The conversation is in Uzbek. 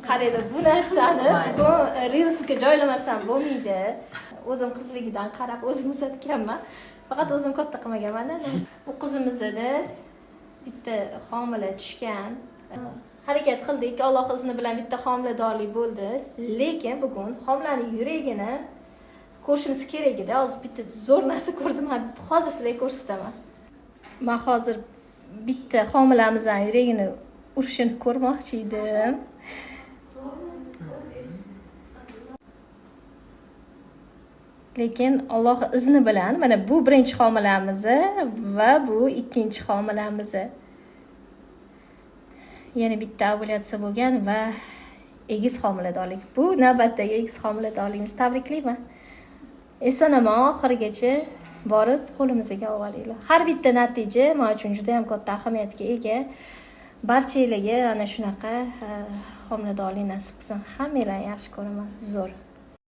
Qaranglar, bu narsani bugun Reelsga joylamasam bo'lmaydi. O'zim qizligidan qarab o'zim uzatganman. Faqat o'zim katta qilmaganman. Bu qizimizda bitta homila tushgan. Harakat qildik, Alloh izni bilan bitta homiladorlik bo'ldi. Lekin bugun homilaning yuragini ko'rishimiz kerak edi. Hozir bitta zo'r narsa ko'rdim, hozir sizlarga ko'rsataman. Men hozir bitta homilamizning yuragini urishini ko'rmoqchi edim. Lekin Alloh izni bilan mana bu birinchi homilamiz va bu ikkinchi homilamiz. Yana bitta ovulyatsiya bo'lgan va egiz homiladorlik. Bu navbatdagi egiz homiladorligimiz. Tabriklayman. Eson-omon oxirigacha borib qo'limizga olinglar. Har bitta natija men uchun juda ham katta ahamiyatga ega. Barchalarga ana shunaqa homiladorlik nasib qilsin. Hammanglarni yaxshi ko'raman. Zo'r.